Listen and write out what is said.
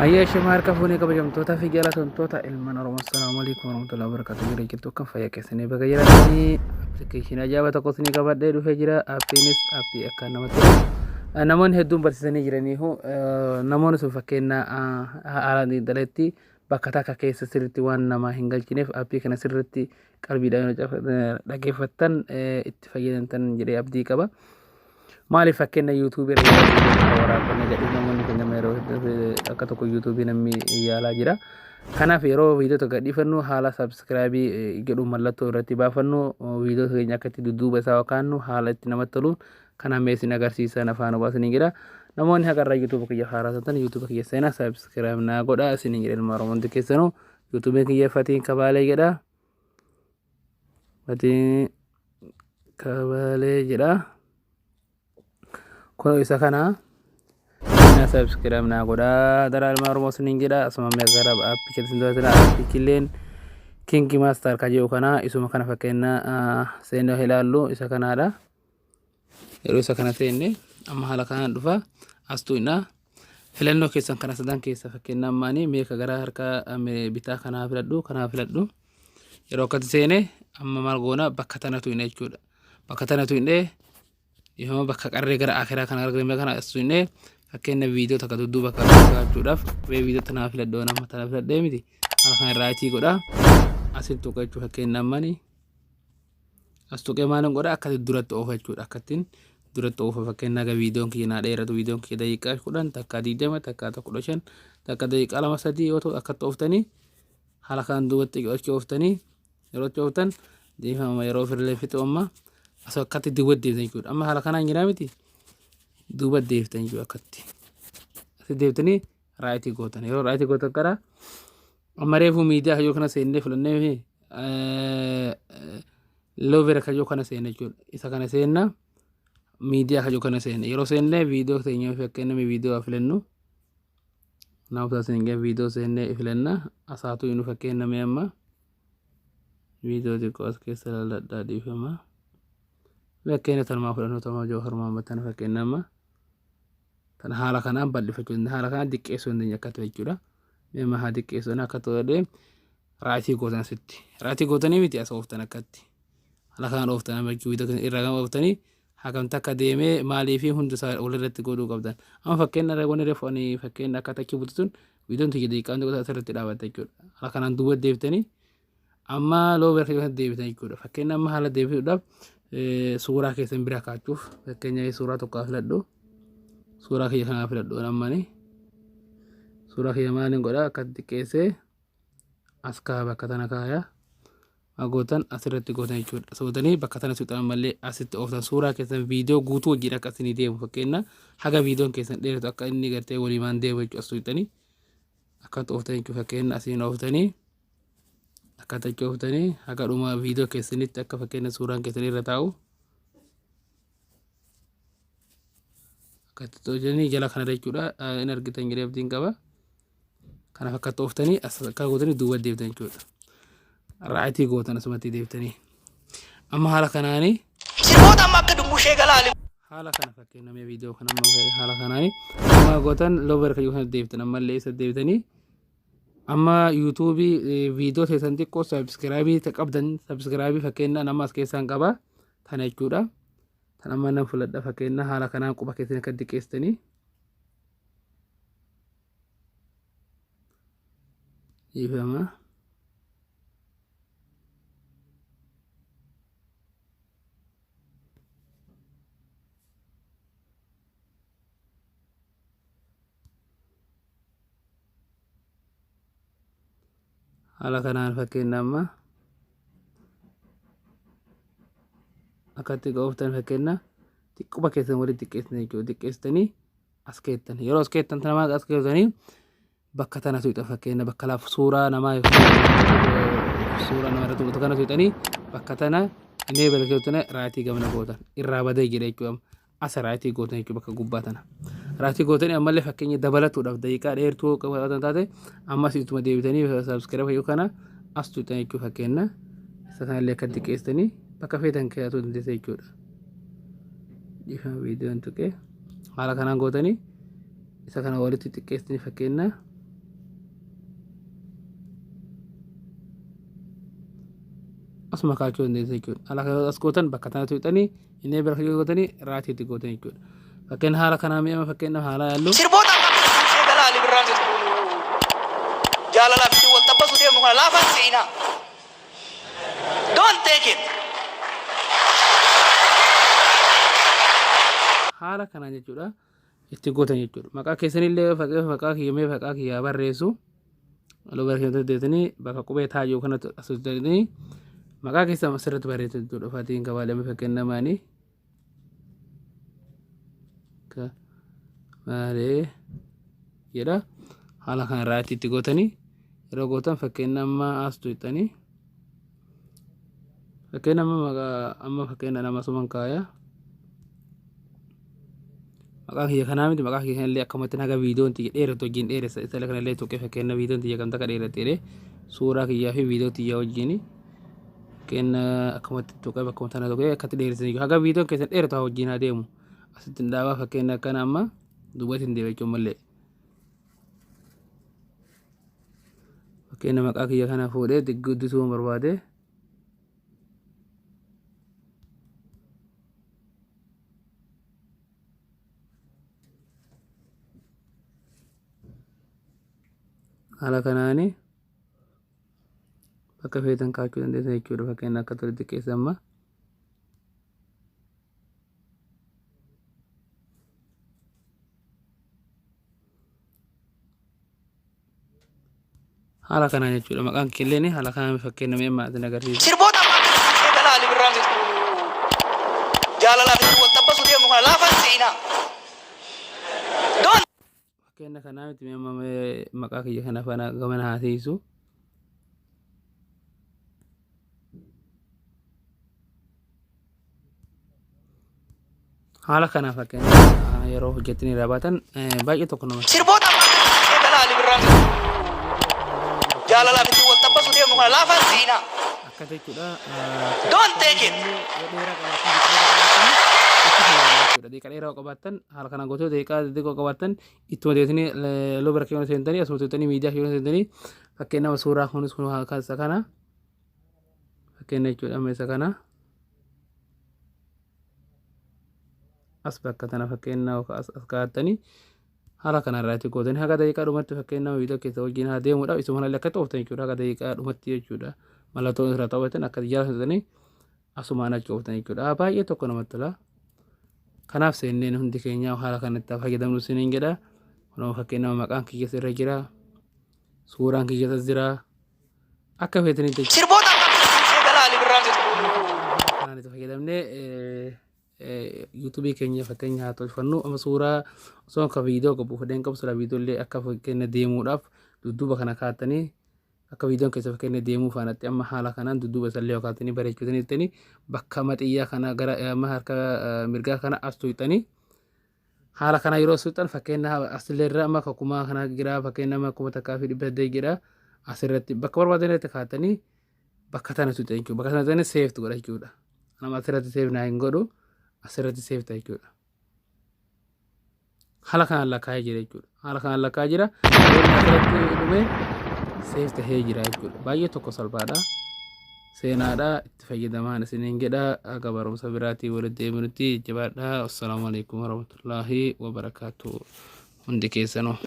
Ayyaa ishee harka fuunee kabajamtootaa fi jaalatamtoota ilmaan Oromoo, assalaamu alaikum warahmatullahi wabarakatuh. Jira jirtu kan fayyaa keessanii baga jiraatanii. Appilikeeshinii ajaa'ibaa tokko isinii qabadhee dhufee jira. Appiinis appii akka namatti tolu. Namoonni hedduun barsiisanii jiraniihu, namoonni sun fakkeenya haala daleetti bakka takka keessa sirriitti waan namaa hin galchineef, appii kana sirriitti qalbiidhaan dhaggeeffattan itti fayyadamtan jedhee abdii qaba. Maaliif, fakkeenya yuutuubii irra yeroo viidiyoo tokko waraabbanne jedhu, namoonni keenya yeroo hedduu akka tokko yuutuubii namni yaalaa jira. Kanaaf yeroo viidiyoo tokko gadhiifannu, haala subscribe jedhu mallattoo irratti baafannu, viidiyoo keenya akka itti dudduuba isaa kaannu haala itti namatti toluun kana mee isin agarsiisan afaan obaasanii jedha. Namoonni haqa irraa yuutuuba kiyya haaraa taatan, yuutuuba kiyya seenaa subscribe naa godhaa isin jedha. Ilma Oromoo hundi keessanuu yuutuubiin kiyya Fatiin Kabaalee jedha. Fatiin Kabaalee jedha. Kun isa kana na subscribe naa godhaa dara ilma Oromoo isiniin jedha. Asuma mee gara aappii keessatti isin to'atina. Aappichilleen KineMaster ka jedhu kana, isuma kana fakkeenya seennee ilaallu isa kanaadha. Yeroo isa kana seenne, amma haala kanaan dhufa. As tuqna, filannoo keessan kana sadan keessa fakkeenya ammaanii meeqa gara harka bitaa kanaa filadhu, kanaa filadhu. Yeroo akkatti seene, amma maal goona? Bakka tana tuqna jechuudha. Bakka tana tuqnee, yoo bakka qarree gara akiraa kana argame kana as tuqnee, fakkeenya viidiyoo takka dudduuba kaachuudhaaf mee viidiyoo tanaa filadhoo, nama tana filadhee miti, haala kana right godha. Asin tuqa jechuudha. Fakkeenya ammani as tuqee maalin godha? Akkatti duratti oofa jechuudha. Akkattiin duratti oofa. Fakkeenya aga viidiyoon kiyya naa dheeratu, viidiyoon kiyya daqiiqaa 10, takka 20, takka 15, takka daqiiqaa 2, 3 yoo ta'u, akkatti ooftanii haala kanaan duubatti achi ooftanii, yeroo achi ooftan deefama, yeroo ofirlee fixu, amma as akkatti duuba deemtan jechuudha. Amma haala kanaan jiraa miti, duuba deeftan jechuudha. Akkatti asi deeftanii right gootan. Yeroo right gootan, gara amma reefu miidiyaa kayyoo kana seennee filannee loovera kayyoo kana seenne jechuudha. Isa kana seenna, miidiyaa kayyoo kana seenne. Yeroo seenne, viidiyoo teenya fakkeenya viidiyoo filannu naaf taasisan, viidiyoo seennee filanna. Asaatu inu fakkeenya mee amma viidiyoo xiqqoo as keessa ilaalladhaa, dhiifama. Fakkeenya tanumaa fudhannu, tanumaa Jawahar Muhammad tana. Fakkeenya amma tana haala kanaan bal'ifachuu dandeenya, haala kanaan xiqqeessuu dandeenya akka ta'e jechuudha. Mee amma haa xiqqeessuun akka ta'e right gootan, asitti right gootanii miti, as ooftan, akkatti haala kanaan ooftan. Amma viidiyoo irraa gama ooftanii hagam takka deemee maalii fi hundi isaa walirratti godhuu qabdan. Amma fakkeenya irra wanni reefu ani fakkeenya akka takki butu tun, viidiyoon tiyya daqiiqaan tokko asirratti dhaabatte jechuudha. Haala kanaan duuba deebitanii amma loober kan deebitan jechuudha. Fakkeenya amma haala deebisuudhaaf, suuraa keessan bira kaachuuf, fakkeenya suuraa tokko haa filadhu. Suuraa kiyya kanaa filadhu. Ammani suuraa kiyya maaliin godha? Akka xiqqeessee as kaa bakka tana kaaya gootan, asirratti gootan jechuudha. Sootanii bakka tana suuxan, ammallee asitti ooftan suuraa keessan viidiyoo guutuu wajjin akka isinii deemu, fakkeenya haga viidiyoon keessan dheeratu akka inni gartee waliimaan deemu jechuudha. As suuxanii akkatti ooftan jechuudha. Fakkeenya asiin ooftanii, akkatti achi ooftanii, haga dhuma viidiyoo keessanitti akka fakkeenya suuraan keessan irra taa'u akkatti hojjetanii jala kana jechuudha. In argitan jedhee abdiin qaba. Kanaaf akkatti ooftanii, as akka gootanii duuba deebtan jechuudha. Right gootan, asumatti deebitanii. Amma haala kanaanii Sirboota amma akka dumbushee galaali. Haala kana fakkeenya mee viidiyoo kana amma haala kanaanii amma gootan, loover kan kana deebitan, ammallee isa deebitanii, amma yuutuubii viidiyoo teessan xiqqoo subscribe qabdan, subscribe fakkeenya nama as keessaan qaba tana jechuudha. Tan amma nan fuladha. Fakkeenya haala kanaan quba keessan akka xiqqeessitanii dhiifama. Haala kanaan fakkeenya amma akkatti ooftan, fakkeenya xiqquma keessan walitti xiqqeessitan jechuudha. Xiqqeessitanii as keettan. Yeroo as keettan tana maal as keettanii bakka tana tuqxa. Fakkeenya bakka laaf suuraa namaa, suuraa nama irratti mul'atu kana tuqxanii, bakka tana enable keettana, right gamana gootan, irraa badee jira jechuudha. As right gootan jechuudha, bakka gubbaa tana. Right gootanii, ammallee fakkeenya dabalatuudhaaf daqiiqaa dheertuu qabaatan taate, ammas ittuma deebitanii subscribe yoo kana as tuqxan jechuudha. Fakkeenya isa kanallee akka xiqqeessitanii bakka feetan keewwatuu dandeessa jechuudha. Dhiifama, viidiyoon tuqee. Haala kanaan gootanii isa kana walitti xiqqeessitanii fakkeenya Asuma kaachuu dandeessu jechuudha. Haala kana as gootan bakka tana tuqxanii inni bira kan gootanii right itti gootan jechuudha. Fakkeenya haala kanaa mi'ama fakkeenya haala yaallu. Sirboota amma akka dumbushee galaa Ali Birraan jaalalaaf ittiin wal xabbasuu deemnu kana laafaan se'inaa. Don't take it. Haala kanaan jechuudha itti gootan jechuudha. Maqaa keessanillee fakkeenyaaf maqaa kiyya mee maqaa kiyyaa barreessu. Halluu bara keessatti deetanii bakka qubee taajuu kanatti as hojjetanii maqaa keessan asirratti barreessu jechuudha. Fatiin kabaalee fakkeenya maanii. Maalee jedha. Haala kana right itti gootanii yeroo gootan fakkeenya amma as tuqxanii fakkeenya amma maqaa amma fakkeenya nama suman kaaya. Maqaa kiyya kanaa miti, maqaa kiyya kanallee akkamatti haga viidiyoon tiyya dheeratu wajjin dheeressa. Isa kanallee tuqee fakkeenya viidiyoon tiyya kam takka dheeratte jedhee suuraa kiyyaa fi viidiyoo tiyya wajjin fakkeenya akkamatti tuqee bakkuma tana tuqee akkatti dheeressan haga viidiyoon keessan dheeratu haa wajjin haa deemu. Asitti hin dhaabaa fakkeenya akkana amma duubatti hin deebi'achuu malee. Fakkeenya maqaa kiyya kana fuudhee guddisuu barbaade. Haala kanaani bakka feetan kaachuu dandeessan jechuudha. Fakkeenya akka tole xiqqeessa amma. Haala kanaan jechuudha. Maqaan killeen haala kanaan fakkeenya mee maatiin agarsiisa. Sirboota amma akka dumbushee galaa Ali Birraan jaalalaaf ittiin wal xabbasuu deemnu kana laafaan se'inaa. Don't Fakkeenya kanaa miti mee amma maqaa kiyya kana faana gamana haaseisu. Haala kanaa fakkeenya yeroo hojjettanii irraa baatan baay'ee tokko nama. Sirboota amma akka dumbushee galaa Ali Birraan jaalalaaf ittiin wal xabbasuu deemnu kana laafaan se'inaa. Akkas jechuudha. Don't take it. Yoo dheeraa qabaattan itti fayyadamaa jechuudha. Daqiiqaa dheeraa qabaattan haala kanaan gootee daqiiqaa xixiqqoo qabaattan ittuma deetanii loo bira keessa seentanii asuma tuqxanii miidiyaa keessa seentanii fakkeenya nama suuraa kunis kun isa kana fakkeenya jechuudha amma isa kana as bakka tana fakkeenya as kaa'attanii haala kana irraa itti gootanii haga daqiiqaa dhumatti fakkeenya nama viidiyoo keessa wajjin haa deemuudhaaf isuma malee akka ooftan jechuudha. Haga daqiiqaa dhumatti jechuudha. Mallattoo irraa taphatan akka jala seentanii asumaan achi ooftan jechuudha. Baay'ee tokko namatti tola. Kanaaf seenneen hundi keenya haala kanatti fayyadamnu isiniin jedha. Kunoo fakkeenya maqaan kiyya irra jira. Suuraan kiyya jira. Akka feetanitti jechuudha. Sirboota amma akka dumbushee galaa Ali Birraan Kanaan itti fayyadamnee yuutuubii keenya fakkeenya haa tolfannu. Amma suuraa osoo akka viidiyoo qabu fedheen qabu suuraa viidiyoo illee akka fakkeenya deemuudhaaf dudduuba kana kaa'attanii akka viidiyoon keessa fakkeenya deemuu faanatti amma haala kanaan dudduuba isallee kaa'attanii bareechitanii jettanii bakka maxiyyaa kana gara amma harka mirgaa kana as tuqxanii haala kana yeroo tuqxan fakkeenya asillee irra amma kumaa kana jira, fakkeenya amma 1800 jira. Asirratti bakka barbaadan irratti kaa'attanii bakka tana tuqxan jechuudha. Bakka tana tuqxanii save godha jechuudha. Nama asirratti save naa hin godhu, asirratti save ta'a jechuudha. Haala kanaan lakkaa'ee jira jechuudha. Haala kanaan lakkaa'ee jira. Yeroo asirratti dhume save tahee jira jechuudha. Baay'ee tokko salphaadha. Seenaadha itti fayyadamaan isiniin jedha. Akka barumsa biraatii walitti deebinutti jabaadha. Assalaamu alaikum warahmatullaahi wabarakaatu. Hundi keessanuu.